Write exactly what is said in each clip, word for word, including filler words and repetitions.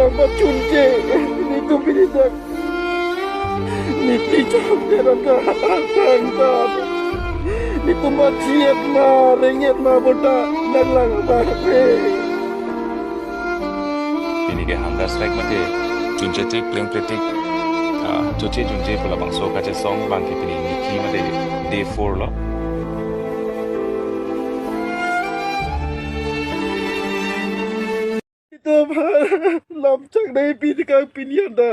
Nangpachunche, netum pini dak nepli chokdet anta, tangtan. Netum ba chiet ma, renget ma, bota nanglang abang pe. Pini ke hunger strike mate, chunche tik, pleng pletik, ah, choche chunche pu labangso kachesong abang ke pini nepli mate day four lo. Ito ba lamchak dai pini kang pini anta.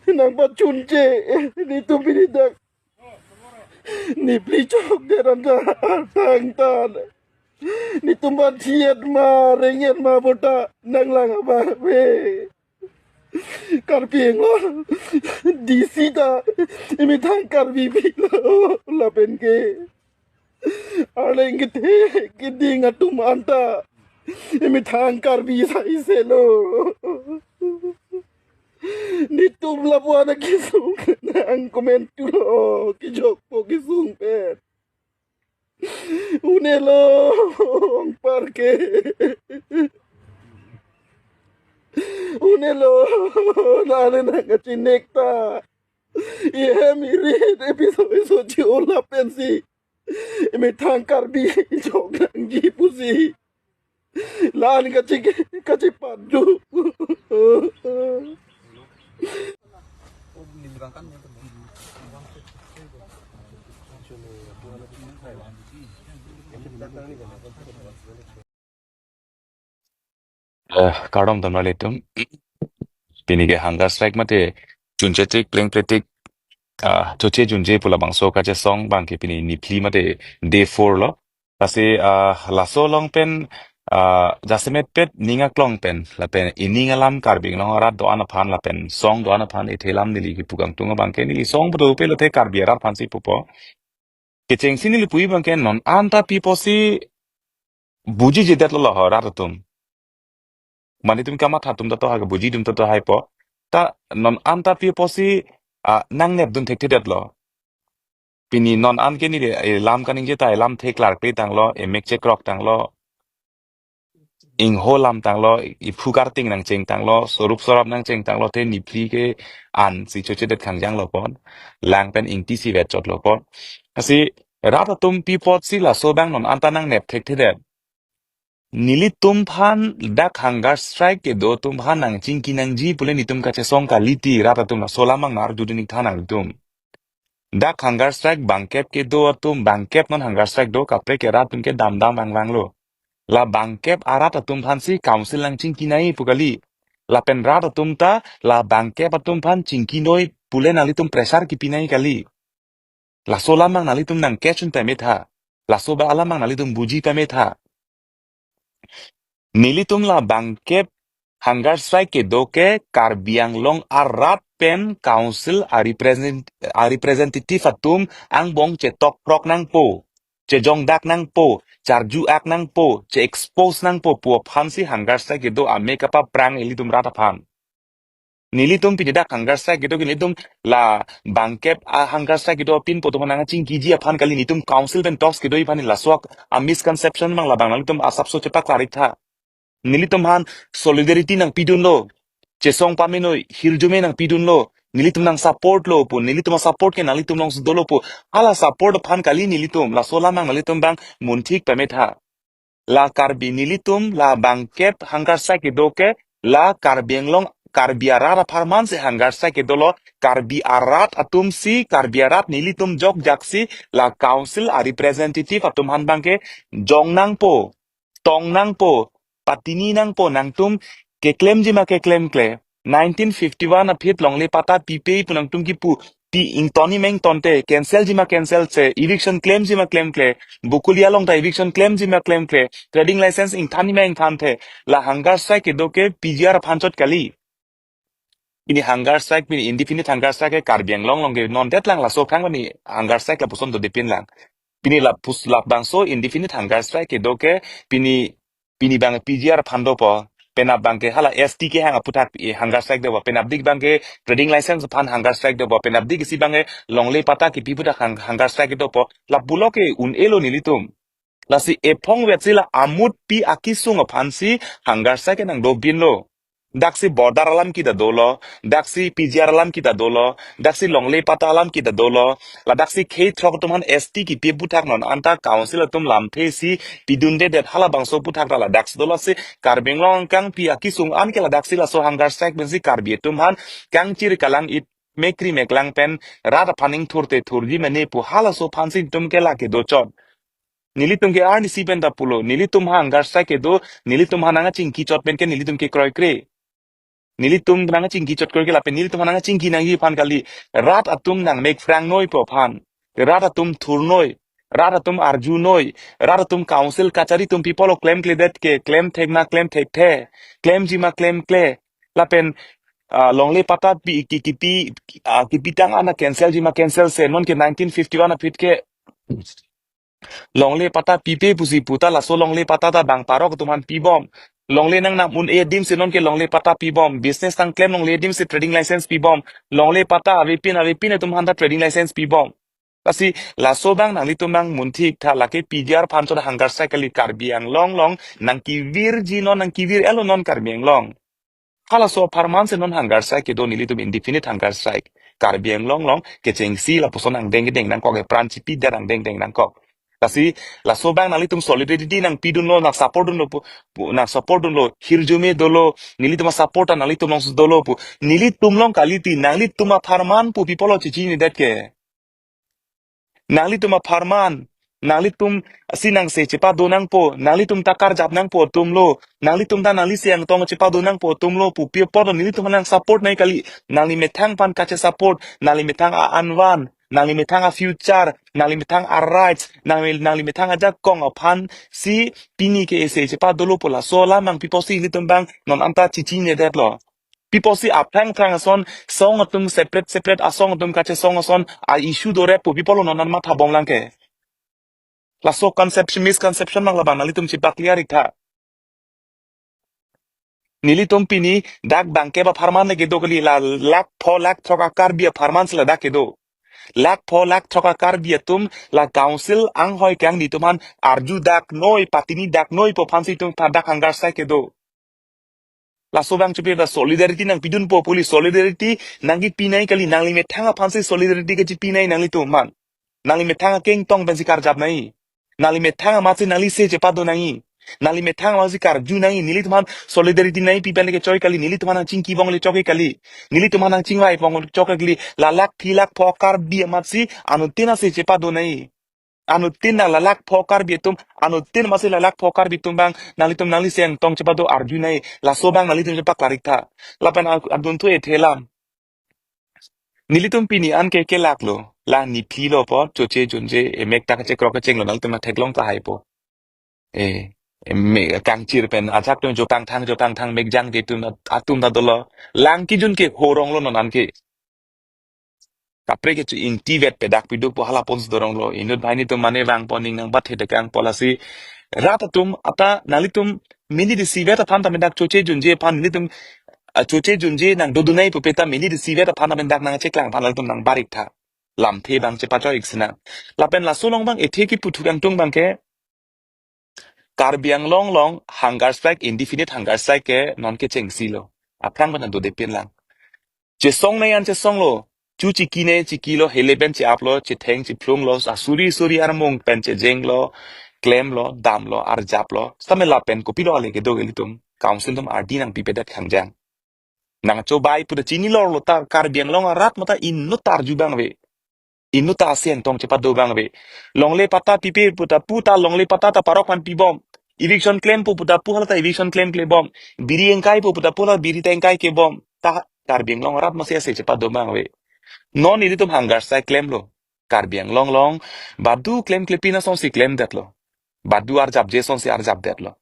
Nangpachunche, netum pini dak nepli chokdet anta, tangtan. Netum ba chiet ma, renget ma, bota nanglang abang pe. Karbi Anglong D C ta emethang Karbi pilo lapen ke arleng kethe keding atum anta emethang Karbi sai selo. Netum lapu-an akesung nang comment tulo, kejokpo kesung pen. Un'elo, ongpar ke. Un'elo, nane nangkachinek ta. Ihem irit episo iso chi-o lapensi emethang Karbi chok nangji pusi la-an kachi, kachipaduk. Eh, kardom dam nanglitum. Pini ke hunger strike mate chunche tik, pleng pletik, ah, choche chunche pu labangso kachesong abang ke pini nepli mate day four lo. Lasi, ah, laso along pen, ah, jasemet pet ning aklong pen, lapen ining alam Karbi Anglong arat do-an aphan, lapen song do-an aphan, ithelam neli kipu kangtung abang ke neli song putu pe lote Karbi arat aphansi pupo. Kechengsi neli pu-i abang ke non anta pi apotsi bujijedetlo ho rat atum. Mane itum kamatha atum ta to ha, buji atum ta to haipo. Ta non anta pi apotsi, ah, nangnepdun thekthedetlo. Pini non an ke neli, eh, lam kaningje ta, eh, lam theklar kle tanglo, eh, mek chekrok tanglo, ingho lam tanglo, iphu karting nangcheng tanglo, soruk sorap nangcheng tanglo, te nepli ke ansi chochedet khangjang lo pon, lang pen ingti si vetchot lo pon. Lasi rat atum pi apotsi laso abang non anta nangnep thekthedet. Nelitum aphan dak hunger strike kedo atum aphan nangchingki nangji pule netum kachesong kali ti, rat atum laso alam abang nang-arjudun ik tha nanglitum. Dak hunger strike bangkep kedo atum, bangkep non hunger strike do, kaprek ke rat atum ke dam dam vang vanglo. La bangkep arat atum aphansi council nangchingki nai pu kali. Lapen rat atum ta la bangkep atum aphan chingki noi pule nanglitum pressure kipi nai kali. Laso alam abang nanglitum nang catch un pame tha. Laso ba alam abang nanglitum buji pame tha. Nelitum la bangkep hunger strike kedo ke Karbi Anglong arat pen council a represent, a representative atum angbong chetok prok nangpo, chejongdak nangpo, charju ak nangpo, che-expose nangpo pu aphansi hunger strike kedo, amek kapaphrang ilitum rat aphan. Nelitum pini dak hunger strike kedo ke nelitum la bangkep a hunger strike kedo apinpo atum nangchingkiji aphan kali, nelitum council pen talks kedo aphan, laso a misconception abang labang nanglitum asapso chepaklar ik tha. Nelitum aphan solidarity nangpidunlo, chesong pamenoi, hirjume nangpidunlo, nelitum nang support lo pu, nelitum a support ke nanglitum alongsi dolo pu, hala support aphan kali nelitum, laso alam abang nanglitum abang munthik pame tha. La Karbi nelitum la bangkep hunger strike kedo ke la Karbi Anglong Karbi arat apharmansi hunger strike kedolo, Karbi arat atumsi, Karbi arat nelitum jokjaksi la council a representative atum aphan abang ke jong nangpo, tong nangpo, patini nangpo, nangtum keklemji ma keklemkle. Nineteen fifty-one aphi longle patta pipe pu nangtum kipu, pi ingtoni ma ingtonte, cancel ji ma cancel se, eviction klemji ma klemkle, Bokolia along ta eviction klemji ma klemkle, trading license ingthanji ma ingthanthe, la hunger strike kedo ke P G R aphan chot kali. Pini hunger strike, pini indefinite hunger strike ke Karbi Anglong along ke non det lang, laso khang pini hunger strike lapuson dodepin lang. Pini lapus labangso indefinite hunger strike kedo ke pini, pini abang P G R aphan dopo, penap abang ke hala S T kehang aputhak, eh, hunger strike dopo, penapdik abang ke trading license aphan hunger strike dopo, penapdik isi abang ke longle patta kipi aputhak hang-, hunger strike dopo, lapulo ke un-elo nelitum. Lasi ephong vetsi la amut pi akesung aphansi hunger strike ke nangdobinlo. Daksi border alam kita dolo, daksi P G R alam kita dolo, daksi longle patta alam kita dolo, ladaksi khei throk atum aphan S T kipi aputhak non anta council atum lamthe si pidundedet halabangso aputhak ta ladaksi dolo si Karbi Anglong kangpi akisung an ke ladaksi laso hunger strike pensi Karbi atum aphan kangchir kalang-it mekri meklang pen rat aphan ingthurte thurji mene pu halaso aphansi itum ke lake dochot. Nelitum ke arnisi pen ta pulo, nelitum hunger strike kedo, nelitum aphan nangchingki chot pen ke nelitum ke kroikre. Nelitum nangchingki chot kroikre lapen nelitum aphan nangchingki nangji aphan kali. Rat atum nangmek phrang noi pu aphan. Rat atum thur noi, rat atum arju noi, rat atum council kachari atum pi apotlo klemkledet ke, klem thek ma klem thekthe, klemji ma klemkle. Lapen ah, longle patta pi ki kipi ah, kipitang ana cancel ji ma cancel se, non ke nineteen fifty-one aphi ke longle patta pipe pusi puta laso longle patta ta bang parok atum aphan pibom. Longle nangnam un-e adim si non ke longle patta pibom. Business nangklem longle adim si trading license pibom. Longle patta avepin avepin atum aphan ta trading license pibom. Lasi laso abang nanglitum abang munthik tha, lake P G R aphan chot hunger strike kali, Karbi Anglong along nangkevirji non, nangkevir-etlo non Karbi Anglong. Halaso apharman si non hunger strike kedo, nelitum indefinite hunger strike. Karbi Anglong along kechengsi lapuson angdeng kedeng nangkok, epran chipidet angdeng kedeng nangkok. Lasi laso abang nanglitum solidarity nangpidunlo, nang support dunlo pu, pu, nang support dunlo, hirjume dolo, nelitum a-support ta nanglitum alongsi dolo pu. Nelitum along kali ti, nanglitum apharman pu pi apotlo chechinidet ke. Nanglitum apharman, nanglitum si nangse chepado nangpo, nanglitum ta karjap nangpo atumlo, nanglitum ta nangli se angtong chepado nangpo atumlo pu pi apotlo nelitum aphan nang support nangji kali. Nangli methang aphan kache support, nangli methang a-anvan, nangli methang a-future, nangli methang a-rights, nangli, nangli methang ajakong aphansi pini ke ese chepadolo pu laso alam abang pi apotsi ilitum abang non anta chechinedetlo. Pi apotsi aphrang phrang ason, song atum separate separate asong atum kachesong ason a-issue dorep pu pi apotlo non an matha bomlang ke. Laso conception, misconception abang labang nanglitum chepa-clear ik tha. Nelitum pini dak bangkep apharman le kedo kali, la lakh pho lakh throk a-Karbi apharman si ladak kedo. Lakh pho lakh throk a-Karbi atum la council anghoi kangni atum aphan arjudak noi, patinidak noi pu aphansi itum aphan dak hunger strike kedo. Laso abang chepi ta solidarity nangpidunpo pu kali, solidarity nangkepi nangji kali, nangli methang aphansi solidarity kachepi nangji nanglitum aphan. Nangli methang akeng tong pensi karjap nangji. Nangli methang amatsi nangli se chepado nangji. Nangli methang amatsi karju nangji. Nelitum aphan solidarity nangkepi pen le kechoi kali, nelitum aphan nangchingki bong le chok kali. Nelitum aphan nangchingvai bong le chok kali. La lakh phi lakh pho Karbi amatsi anuttin ase chepado nangji. Anuttin nang la lakh pho Karbi atum, anuttin amatsi la lakh pho Karbi atum abang, nanglitum nangli se angtong chepado arju nangji, laso abang nanglitum chepa-clear ik tha. Lapen a-, adunthu ethe alam. Nelitum pini an ke kelaklo, la niphli lo po, choche junje, emek ta kachekrok kechenglo, nanglitum ta theklong tahai po. Eh, emek kangchir pen, ajak atum jo kangthang, jo kangthang, mek jangje atum, atum ta dolo. Lang kejun ke horong lo non an ke. Kaprek kecho ingtivet pedak piduk po hala ponsi dorong lo. Inut banghini atum mane vangpo, ning nangbathe dekang po lasi. Rat atum ata nanglitum mini disivet aphan ta mendak choche junje aphan nelitum, ah, choche junje nangdodun nangji pupe ta mini disivet aphan ta mendak nangcheklang aphan nanglitum nangbar ik tha. Lamthe abang chepachoi ik sinang. Lapen laso along abang ethe kipu thukangtung abang ke Karbi Anglong along hunger strike, indefinite hunger strike ke non ke chengsilo. Aphrang pen dodepin lang. Chesong nangji an chesonglo. Chu chiki nangji chikilo, hele pen che-aplo, chetheng chephlunglo, asuri suri armung pen chejenglo, klemlo, damlo, arjaplo. Sitame lapen kopilo ale kedo ilitum. Council atum ardi nangpipedet khangjang. Nangchobai pu ta chini lorlo ta Karbi Anglong arat mata inut ta arju abang ave. Inut ta ase angtong chepado abang ave. Longle patta pipe pu ta pu ta longle patta ta parok aphan pibom. Eviction klempo pu ta pu hala ta eviction klemklebom. Biri ingkaipo pu ta pu hala biri ta ingkaikebom. Ta Karbi Anglong arat amatsi ase chepado abang ave. Non ilitum hunger strike klemlo. Karbi Anglong along badu klemklepin asonsi klemdetlo. Badu arjapje asonsi arjapdetlo.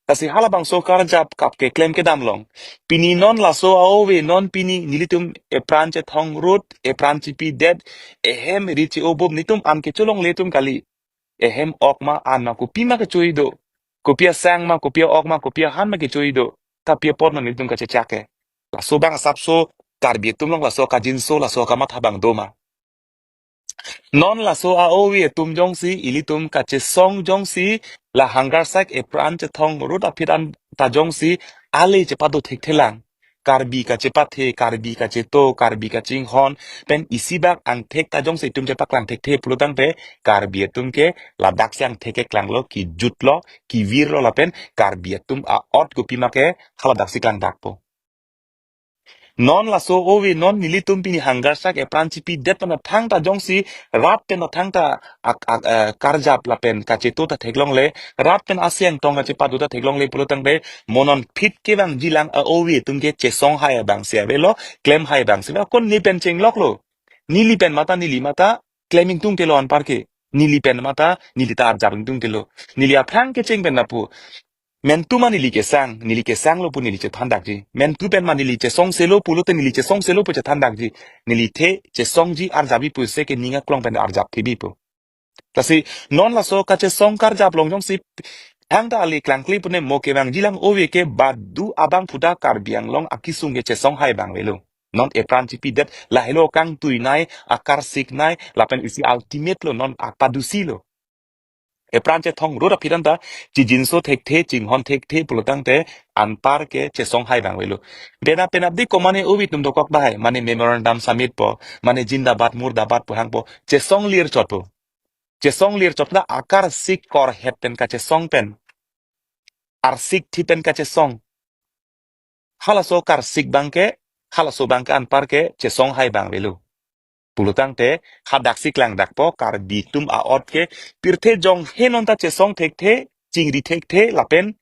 Lasi halabangso karjap kap keklem kedam along. Pini non laso a-ove non pini nelitum epran chethong rut, epran chipidet, ehem ri che-o bom nelitum an kecholongle atum kali. Ehem ok ma an ma kopi ma kechui do. Kopi asang ma, kopi a-ok ma, kopi ahan ma kechui do. Ta pi apot non nelitum kachechak ke. Laso abang asapso Karbi atum along laso kajinso, laso kamatha abang do ma. Non laso a-ove atum jongsi, ilitum kachesong jongsi, la hunger strike epran chethong rut aphi an ta jongsi, ale chepado thekthelang. Karbi kachepathe, Karbi kacheto, Karbi kachinghon, pen isi bak angthek ta jongsi itum chepaklang thekthe pulo tangte, Karbi atum ke ladak si angthek keklanglo, kijutlo, kivirlo lapen Karbi atum a-ot kopima ke haladak si klangdakpo. Non laso ove non nelitum pini hangarsak epran chipidet pana thangta jongsi rat pen thangta ak, ak, eh, karjap lapen kacheto ta theklongle, rat pen aseng tong kachepado ta theklongle pulo tangte, mo non phit kevangjilang a-ove atum ke chesong hai abang si avelo, klem hai abang si avelo, kon ne pen chengloklo. Neli pen mata, neli mata, klem ingtungtelo anpar ke. Neli pen mata, neli ta arjap ingtungtelo. Neli aphrang kecheng pen lapu. Mentu ma neli kesang, neli kesanglo pu neli chethandakji. Mentu pen ma neli chesongselo pulote neli chesongselo pu chethandakji. Neli the chesongji arjapji pusi ke ning aklong pen arjap thebipo. Lasi non laso kachesong karjap along jongsi thangta ale klangkle pune mo kevangjilang ove ke badu abang puta Karbi Anglong akisung ke chesong hai abang avelo. Non epran chipidet lahelo kangtui nai, akarsik nai, lapen isi ultimate lo non apadusilo. Epran chethong rura phiranta, chijinso thekthe, chinghon thekthe pulo tangte anpar ke chesong hai abang avelo. Pena penapdi komane ove atum dokok bahai, mane memorandum submit po, mane jindabad murdabad pu hangpo, chesong lir chotpo. Chesong lir chot na akarsik korhet pen kachesong pen. Arsik thi pen kachesong. Halaso karsik abang ke, halaso abang ke anpar ke chesong hai abang avelo. Pulo tangte, hadak si klangdakpo, Karbi atum a-ot ke, pirthe jonghe non ta chesong thekthe, chingri thekthe, lapen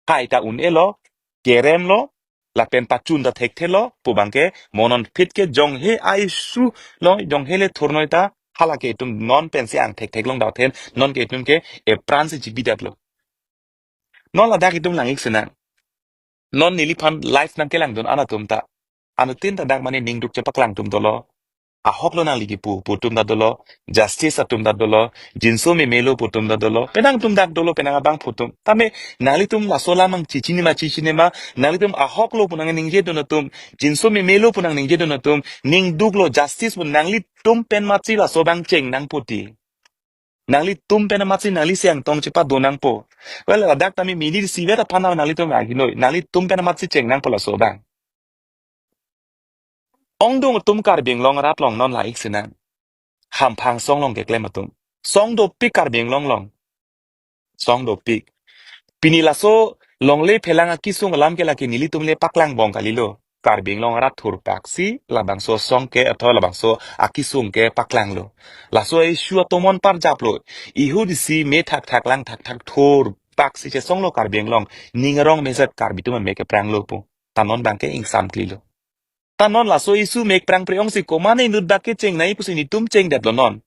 hai ta un-elo, keremlo, lapen pachun ta thekthelo pu abang ke, mo non phit ke jonghe a-issue lo, jonghe le thurnoi ta, hala ke itum non pensi angthek theklong dauthen, non ke itum ke epran si chipidetlo. Non ladak itum lang-ik sinang. Non neliphan live nangkelangdun anatum ta. Anuttin ta dak mane ningduk chepaklang atum dolo. Ahok lo nangli kipu, pu atum ta dolo. Justice atum ta dolo. Jinso memelo pu atum ta dolo. Penang atum dak dolo, penang abang pu atum. Tame nanglitum laso alam nangchechinima, chechinima. Nanglitum ahok lo pu nangningjedun atum. Jinso memelo pu nangningjedun atum. Ningduk lo justice pu nanglitum pen matsi laso abang cheng nangpo ti. Nanglitum pen matsi nangli siang tong chepadon nangpo. Well, ladak tame mini sivet aphan nanglitum aginoi. Nanglitum pen matsi cheng nangpo laso abang. Ongdung atum Karbi Anglong arat along non lang-ik sinang. Hamphang song along keklem atum. Song dopik Karbi Anglong along. Song dopik. Pini laso longle phelang akisung alam ke lake nelitum le paklang bom kalilo. Karbi Anglong arat thurpaksi labangso song ke atho labangso akisung ke paklanglo. Laso issue atomon parjaplo. Ihudisi me thakthak lang thakthak thurpaksi chesonglo Karbi Anglong. Ning arong meset Karbi atum amek kepranglo pu. Ta non abang ke ingsamklilo. Ta non laso issue mek prangpre ongsi komane inut bak kecheng nai pusi netum chengdetlo non.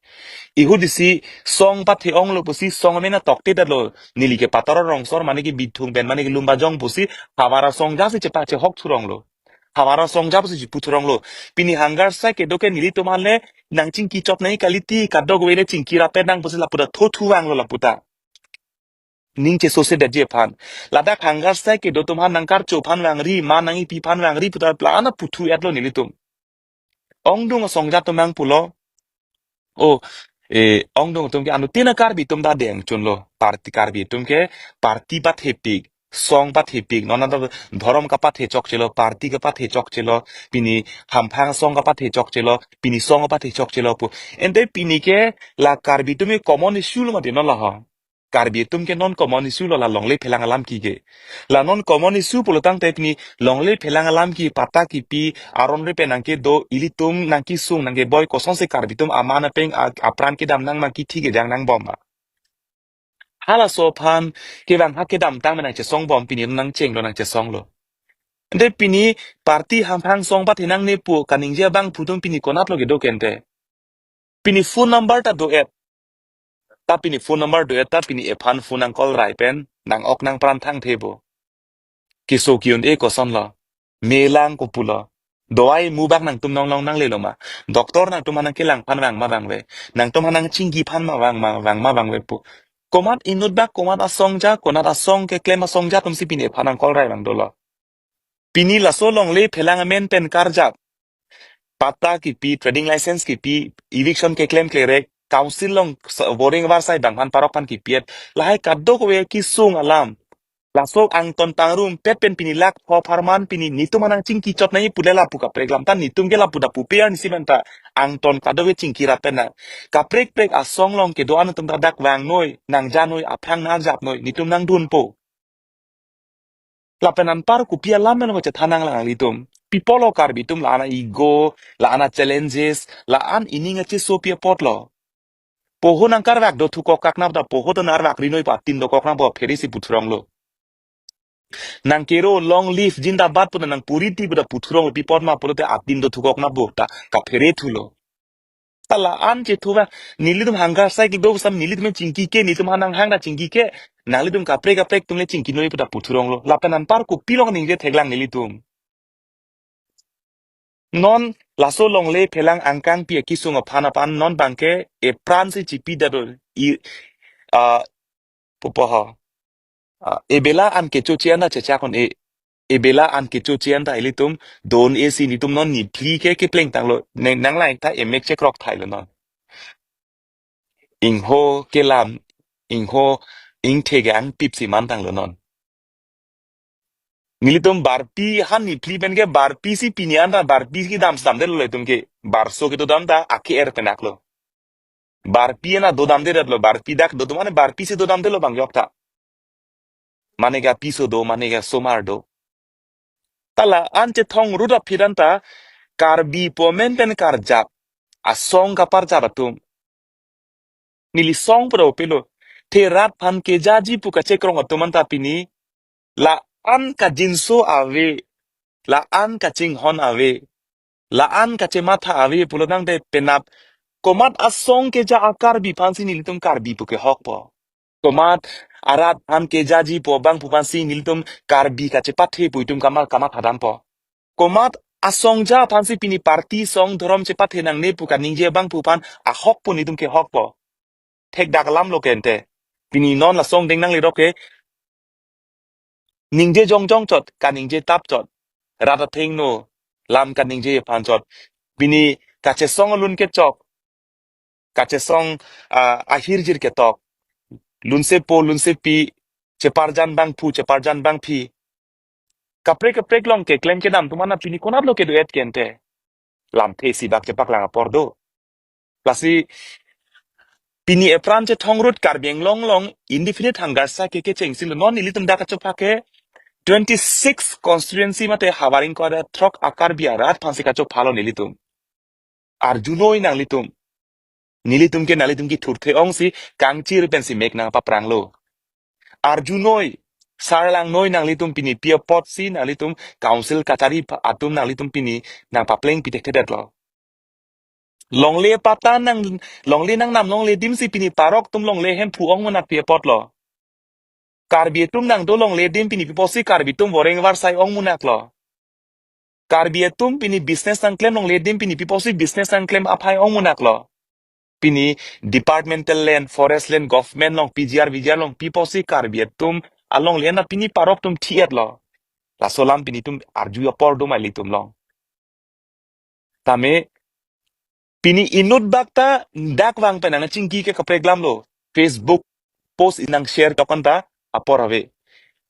Ihudisi song pathe-onglo pusi song amen atokte detlo. Neli ke Pataro Rongsor mane ke Bithung pen mane ke Lumbajong pusi havar asong ja si chepa chehok thuronglo. Havar asong ja pusi chipu thuronglo. Pini hangarsak kedo ke nelitum ale nangchingki chot nai kaliti kadokave le chingki rapet nang pusi laputa tho thuvanglo laputa. Ning chesose detji aphan. Ladak hangarsak kedo atum aphan nangkarcho aphan vangri, ma nang-ipi aphan vangri puta plan aputhu-etlo nelitum. Ongdung asong ja atum nangpulo. O, eh, ongdung atum ke anuttin a Karbi atum ta deng chunlo. Party Karbi atum ke party pathepik, song pathepik. Non anta dhorom kapathe chokchelo, party kapathe chokchelo, pini hamphang song kapathe chokchelo, pini song kapathe chokchelo pu. Ante pini ke la Karbi atum ke common issue lo mati non laho. Karbi atum ke non common issue lo la longle phelang alam ki ke. La non common issue pulo tangte pini longle phelang alam ki patta kipi aron re pen nangkedo ilitum nangkisung nangkeboi kosonsi Karbi atum aman apeng a-, apran kedam nang ma kithi kejang nang bom ma. Halaso aphan kevang ha kedamtang ma nangchesong bom pini nangchenglo nangchesonglo. Ante pini party hamphang song pathe nangne pu kaningje abang pu atum pini konatlo kedo ke ante. Pini phone number ta do-et. Ta pini phone number do-et ta pini ephan phone nang call rai pen nang-ok nangpran thangthebo. Keso ki-un-e kosonlo. Melang kopulo. Dawai mu bak nangtum nonglong nanglelo ma. Doctor nangtum aphan nangkelang aphan vang ma vangve. Nangtum aphan nangchingki aphan ma vang ma vang ma vangve pu. Komat inut bak komat asong ja, konat asong keklem asong ja atumsi pini ephan nang call rai vang dolo. Pini laso longle phelang amen pen karjap. Patta kipi, trading license kipi, eviction keklem klerek, council along sa-, boring avarsai bang aphan parok aphan kipi-et. Lahai kadokave kisung alam. Laso angton pangrumpet pen pini lak pho pharman pini netum anang chingki chot nangji pule lapu kaprek lam ta netum ke lapu ta pupe arnisi pen ta angton kadokave chingki rat pen nang. Kaprek prek asong along kedo-an atum ta dak vangnoi, nangjanoi, aphrang nang japnoi, netum nangdunpo. Lapen anpar kopi alam pen ko chethan nanglang nanglitum. Pi apotlo Karbi atum la-an a-ego, la-an a-challenges, la-an ining acheso pi apotlo. Poho nangkarvak dothukok kaknap ta poho to nangkarvak rinoi pu atin dokok nangpo pheresi puthuronglo. Nangkero long live zindabad pu ta nangpuriti pu ta puthuronglo pi apot ma pulote atin dothukok nangpo ta kaphere thulo. Ta la-an chethu ba nelitum hangar sai kibo sam nelitum chingki ke netum hanang hang ta chingki ke nanglitum kaprek kaprek atum le chingkinoi pu ta puthuronglo. Lapen anpar kopilo kaningje theklang nelitum. Non laso longle phelang angkangpi akisung aphan aphan non bangke epran si chipidetlo i, ah, pupo ho. Ah, ebela an kecho chian ta chechak un-e. Ebela an kecho chian ta ilitum don esi netum non niphli ke kepleng tanglo. Neng nanglai ta emek chekrok thailo non. Ingho kelam, ingho ingthe ke angpip si man tanglo non. Nelitum barpi han niphli pen ke barpi si pini an ta barpi si dam damdetlo itum ke barso ke to dam ta ake er penak lo. Barpi na dodamdetlo, barpi dak do atum ane barpi si dodamdetlo bang jok ta. Mane ke piso do, mane ke somar do. Ta la-an chethong rut aphi dan ta Karbi pu amen pen karjap asong kaparjap atum. Neli song pro pelo. The rat aphan kejaji pu kachekrong atum anta pini la-an kajinso ave, la-an kachinghon ave, la-an kachematha ave pulo tangte penap komat asong keja a-Karbi aphansi nelitum Karbi pu kehokpo. Komat arat aphan kejaji pu abang pu aphansi nelitum Karbi kachepathe pu itum kamat kamatha dampo. Komat asong ja aphansi pini party song dhorom chepathe nangne pu kaningje abang pu aphan ahok pu netum kehokpo. Thekdak alam lo kente. Pini non la song deng nanglerok ke ningje jongjong chot, kaningje tap chot. Rat athengno lam kaningje aphan chot. Pini kachesong alun kechok, kachesong, ah, ahirjir ketok. Lunsepo, lunsepi, cheparjan bangphu, cheparjan bangphi. Kaprek kaprek along keklem kedam atum anta pini konatlo kedo-et kente. Lamthe isi bak chepaklang apor do. Lasi pini epran chethong rut Karbi Anglong along indefinite hunger strike ke kechengsi lo. Non nelitum dak kachopha ke twenty-six constituency mate havar ingkoi ra throk a-Karbi arat aphansi kachophalo nelitum. Arjunoi nanglitum. Nelitum ke nanglitum kethurthe ongsi kangchir pensi mek nangpapranglo. Arjunoi, sarlangnoi nanglitum pini pi apotsi nanglitum council kachari pa-, atum nanglitum pini nangpapleng pithekthe detlo. Longle pata nang, longle nangnam longle adim si pini parok atum longle hemphu ong munak pi apotlo. Karbi atum nangdo longle adim pini pi apotsi Karbi atum voreng varsai ong munaklo. Karbi atum pini business nangklem longle adim pini pi apotsi business nangklem aphai ong munaklo. Pini departmental land, forest land, government along P G R, V G R along pi apotsi Karbi atum alongle anta pini parok atum thi-etlo. Laso alam pini itum arju apor do ma ilitum along. Tame pini inut bak ta dak vang pen nangchingki ke kaprek alam lo. Facebook post nangshare tok anta apor ave.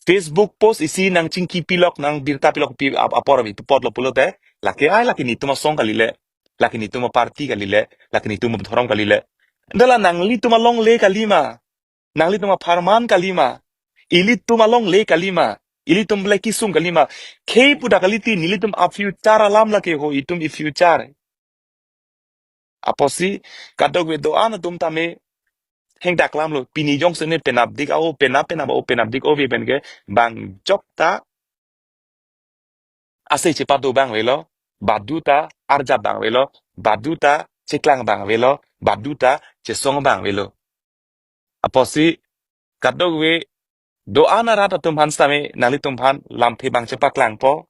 Facebook post isi nangchingki pilok nangbirta pilok pi ap-, apor ave. Pi apotlo pulote lake ai lake netum asong kali le. Lake netum aparty kali le. Lake netum adhorom kali le. Anta la nanglitum alongle kali ma. Nanglitum apharman kali ma. Ilitum alongle kali ma. Ilitum le kisung kali ma. Khei pu dak kali ti nelitum a-future alam lake ho itum i-future. Apotsi kadokave do-an atum tame hengdak alam lo. Pini jongsi ne penap dik a-o, penap penap a-o, penap dik ove pen ke bang jok ta ase chepado abang avelo, badu ta arjap abang avelo, badu ta cheklang abang avelo, badu ta chesong abang avelo. Apotsi kadokave do-an arat atum aphan sitame nanglitum aphan lamthe abang chepaklangpo.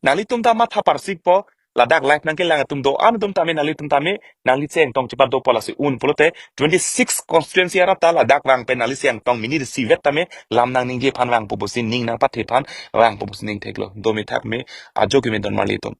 Nanglitum ta matha parsikpo, ladak live nangkelang atum do-an atum tame nanglitum tame nangli chengtong chepadopo lasi un pulote twenty-six constituency arat ta ladak vang pen nangli chengtong minit isivet tame lam nangningje aphan vangpo pusi ning nangpathe aphan vangpo pusi ning theklo. Dome thakme, ajo keme don marli atum.